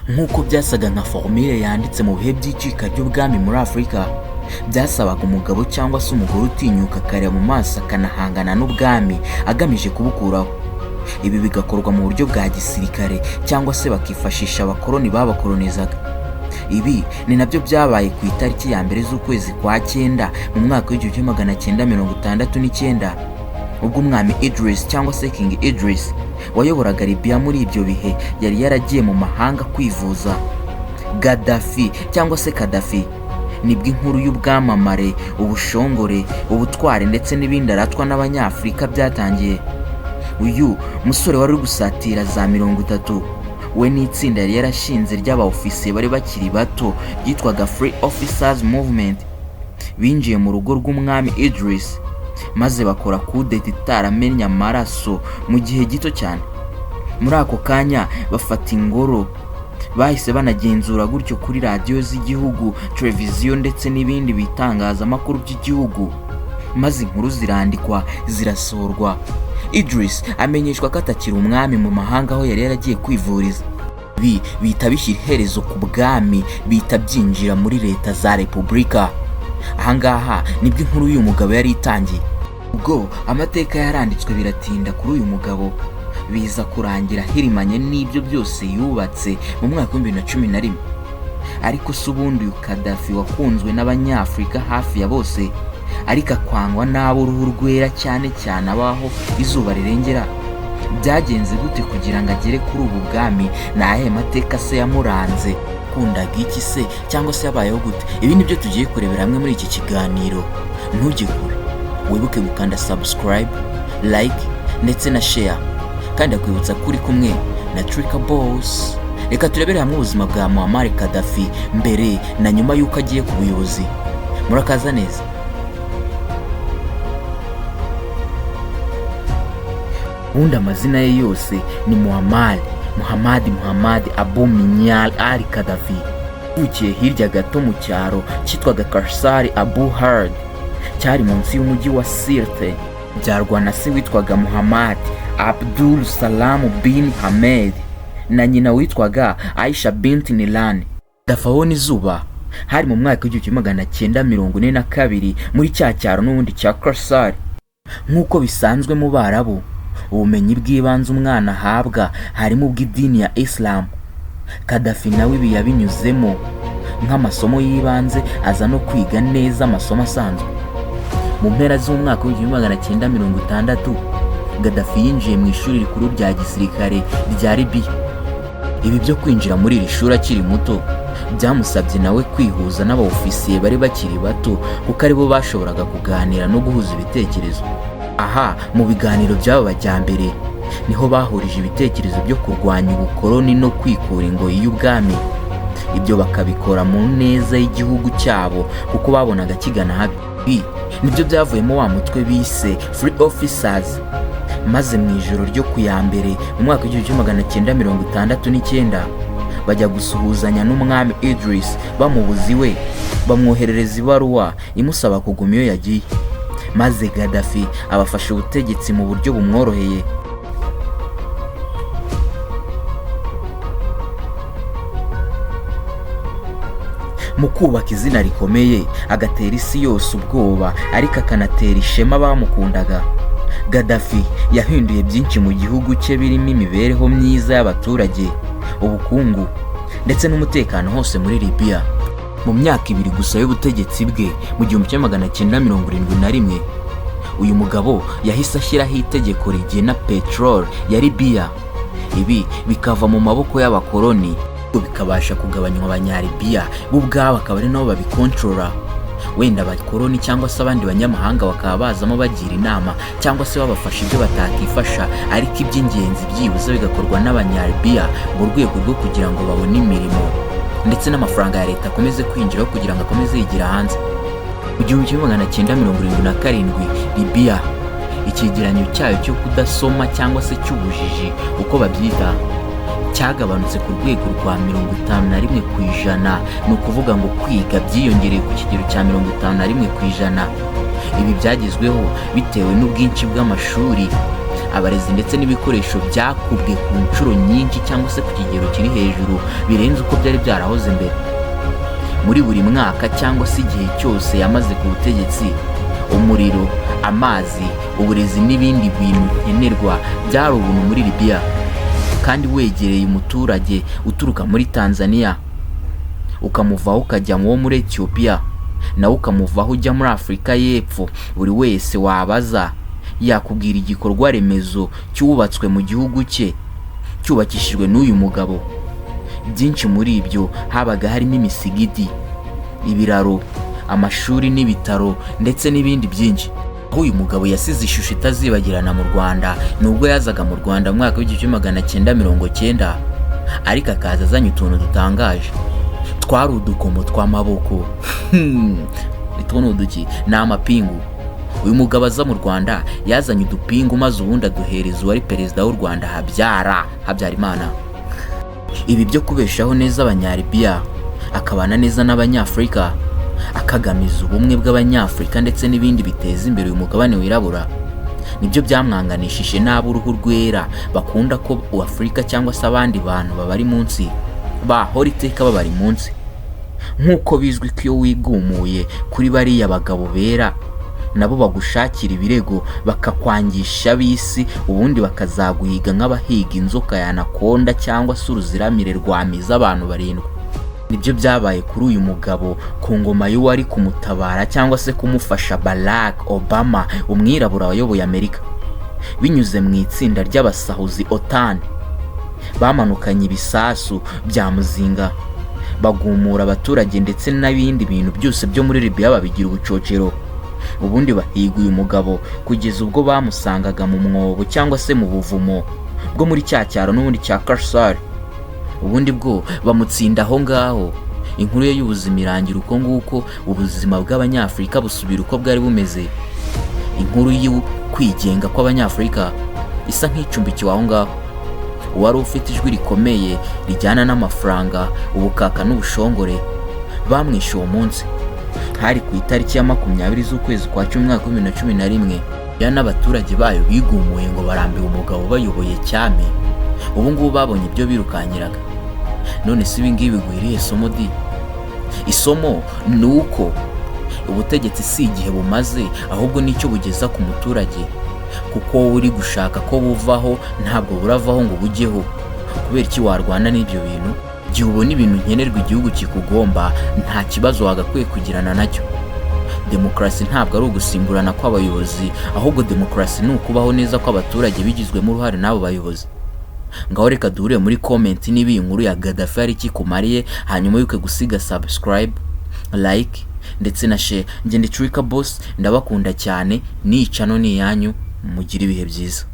Nk'uko byasaga nka formule yanditse mu bihe by'icika ry'ubwami muri Afurika, byasabaga umugabo cyangwa se umugore utinyuka akareba mu maso akanahangana n'ubwami agamije kubukuraho. Ibi bigakorwa mu buryo bwa gisirikare cyangwa se bakifashisha abakoloni babakolonizaga. Ibi ni nabyo byabaye ku itariki ya 1 z'ukwezi kwa 9 mu mwaka w'1969, ubwo umwami Idris cyangwa se King Idris wayoboraga Libya muri ibyo bihe yari yaragiye mu mahanga kwivuza. Gaddafi cyangwa se Kadhafi nibwo inkuru y'ubwamamare, ubushongore, ubutwari ndetse n'ibindi aratwa n'Abanyafurika byatangiye. Uyu musore wari uri gusatira za 30, we n'itsinda yari yarashinze ry'abaofisiye bari bakiri bato ryitwaga Free Officers Movement, binjiye mu rugo rw'umwami Idris maze bakora kudeta itaramennye amaraso mu gihe gito cyane. Muri ako kanya bafata ingoro, bahise banagenzura gutyo kuri radiyo z'igihugu, televiziyo ndetse n'ibindi bitangazamakuru by'igihugu, maze inkuru zirandikwa zirasohorwa. Idris amenyeshwa ko atakiri umwami mu mahanga aho yari yaragiye kwivuriza. Ibi bihita bishyira iherezo ku bwami, bihita byinjira muri leta za repubulika. Ahangaha nibwo inkuru y'uyu mugabo yari itangiye. Ubwo amateka yaranditswe biratinda kuri uyu mugabo, biza kurangira ahirimanye n'ibyo byose yubatse mu mwaka 2011. Ariko se ubundi uyu Kadhafi wakunzwe n'Abanyafurika hafi ya bose, ariko akwangwa n'ab'uruhu rwera cyane cyane abaho izuba rirengera, byagenze gute kugira ngo agere kuri ubu bwami? Ni ayahe mateka se yamuranze? Yakundaga iki se cyangwa se yabayeho gute? Ibi ni byo tugiye kurebera hamwe muri iki kiganiro. Ntujye kure, wibuke gukanda subscribe, like ndetse na share, kandi akwibutsa ko uri kumwe na Trika Boss. Reka turebere hamwe ubuzima bwa Muammar Gaddafi mbere na nyuma y'uko agiye ku buyobozi. Murakaza neza. Ubundi amazina ye yose ni Muammar Muhammad Muhammad Abu Minyal Ali Gaddafi. Yavukiye hirya gato mu cyaro cyitwaga Karsari Abu Hard, cyari munsi y'umujyi wa Sirte. Byarwa na se witwaga Muhammad Abdul Salam bin Hamed na nyina witwaga Aisha bint Nilan. Gaddafi abona izuba hari mu mwaka w'1942 muri cya cyaro n'ubundi cya Karsari. Nk'uko bisanzwe mu Barabu, ubumenyi bw'ibanze umwana ahabwa harimo ubw'idini ya Islam. Kadhafi nawe ibi yabinyuzemo nk'amasomo y'ibanze, aza no kwiga neza amasomo asanzwe. Mu mpera z'umwaka w'1960, Gaddafi yinjiye mu ishuri rikuru rya gisirikare rya Libya. Ibi byo kwinjira muri iri shuri akiri muto byamusabye nawe kwihuza n'abaofisiye bari bakiri bato, kuko aribo bashoboraga kuganira no guhuza ibitekerezo. Aha mu biganiro by'aba bajyambere niho bahurije ibitekerezo byo kurwanya ubukoloni no kwikura ingoyi y'ubwami. Ibyo bakabikora mu neza y'igihugu cyabo kuko babonaga kigana habi. Ibi nibyo byavuyemo wa mutwe bise Free Officers, maze mu ijoro ryo ku ya mbere mu mwaka w'1969 bajya gusuhuzanya n'umwami Idris, bamubuza iwe, bamwoherereza ibaruwa imusaba kuguma iyo yagiye, maze Gaddafi abafasha ubutegetsi mu buryo bumworoheye. Mu kubaka izina rikomeye, agatera isi yose ubwoba ariko akanatera ishema abamukundaga, Gaddafi yahinduye byinshi mu gihugu cye, birimo imibereho myiza y'abaturage, ubukungu ndetse n'umutekano hose muri Libya. Mu myaka 2 gusa y'ubutegetsi bwe, mu 1971, uyu mugabo yahise ashyiraho itegeko rigena peteroli ya Libya. Ibi bikava mu maboko y'abakoloni, bikabasha kugabanywa Abanyalibiya bo ubwabo akaba ari nabo babikontorora. Wenda abakoloni cyangwa se abandi banyamahanga bakaba bazamo bagira inama cyangwa se babafasha ibyo batakifasha, ariko iby'ingenzi byibuze bigakorwa n'Abanyalibiya mu rwego rwo kugira ngo babone imirimo ndetse n'amafaranga ya leta akomeze kwinjiraho kugira ngo akomeze yigira hanze. Mu 1977, Libya icyegeranyo cyayo cyo kudasoma cyangwa se cy'ubujiji uko babyita cyagabanutse ku rwego rwa 51%. Ni ukuvuga ngo kwiga byiyongereye ku kigero cya 51%. Ibi byagezweho bitewe n'ubwinshi bw'amashuri Abarezi ndetse n'ibikoresho byakubwe ku nshuro nyinshi cyangwa se ku kigero kiri hejuru birenze uko byari byarahoze mbere. Muri buri mwaka cyangwa se igihe cyose yamaze ku butegetsi, umuriro, amazi, uburezi n'ibindi bintu nkenerwa byari ubuntu muri Libya. Kandi wegereye umuturage uturuka muri Tanzania, ukamuvaho ukajya mu wo muri Ethiopia, nawe ukamuvaho ujya muri Afurika y'Epfo, buri wese wabaza yakubwira igikorwa remezo cyubatswe mu gihugu cye cyubakishijwe n'uyu mugabo. Byinshi muri ibyo habaga harimo imisigiti, ibiraro, amashuri n'ibitaro ndetse n'ibindi byinshi. Aho uyu mugabo yasize ishusho itazibagirana mu Rwanda, nubwo yazaga mu Rwanda mu mwaka w'1990, ariko akaza azanye utuntu dutangaje. Twari udukomo tw'amaboko. Utwo ni uduki? Ni amapingu. Uyu mugabo aza mu Rwanda yazanye udupingu, maze ubundi aduhereza uwari perezida w'u Rwanda, Habyarimana. Ibi byo kubeshaho neza Abanyalibiya, akabana neza n'Abanyafurika, akagamiza ubumwe bw'Abanyafurika ndetse n'ibindi biteza imbere uyu mugabane wirabura, nibyo byamwanganishije n'ab'uruhu rwera bakunda ko Afurika cyangwa se abandi bantu babari munsi bahora iteka babari munsi. Nk'uko bizwi ko iyo wigumuye kuri bariya bagabo bera, nabo bagushakira ibirego, bakakwangisha ab'isi, ubundi bakazaguhiga nk'abahiga inzoka y'anaconda cyangwa se uruziramire rwamiza abantu barindwi. Nibyo byabaye kuri uyu mugabo ku ngoma y'uwari kumutabara cyangwa se kumufasha, Barack Obama, umwirabura wayoboye Amerika. Binyuze mu itsinda ry'abasahuzi OTAN, bamanukanye ibisasu bya muzinga, bagumura abaturage ndetse n'ibindi bintu byose byo muri Libya, babigira ubucocero. Ubundi bahiga uyu mugabo kugeza ubwo bamusangaga mu mwobo cyangwa se mu buvumo bwo muri cya cyaro n'ubundi cya Kasari, ubundi bwo bamutsinda aho ngaho. Inkuru ye y'ubuzima irangira uko nguko, ubuzima bw'Abanyafurika busubira uko bwari bumeze. Inkuru y'ukwigenga kw'Abanyafurika isa nk'icumbikiwe aho ngaho. Uwari ufite ijwi rikomeye rijyana n'amafaranga, ubukaka n'ubushongore, bamwishe uwo munsi. Hari ku itariki ya 20 z'ukwezi kwa 10, umwaka wa 2011. Ya n'abaturage bayo bigumuye ngo barambiwe umugabo bayoboye cyami. Ubu ngubu babonye ibyo birukanyiraga. None si ibi ngibi bigwiriye somo di? Isomo ni uko ubutegetsi si igihe bumaze, ahubwo nicyo bugeza ku muturage, kuko wowe uri gushaka ko buvaho, ntabwo buravaho ngo bujyeho. Kubera iki warwana n'ibyo bintu? Igihe ubona ibintu nkenerwa igihugu kikugomba, nta kibazo wagakwiye kugirana nacyo. Demokarasi ntabwo ari ugusimburana kw'abayobozi, ahubwo demokarasi ni ukubaho neza kw'abaturage bigizwemo uruhare n'abo bayobozi. Ngaho reka duhure muri comment niba iyi nkuru ya Gaddafi hari icyo ikumariye, hanyuma wibuke gusiga subscribe, like ndetse na share. Ngende Trika Boss, ndabakunda cyane. Nica no ni iyanyu, mugire ibihe byiza.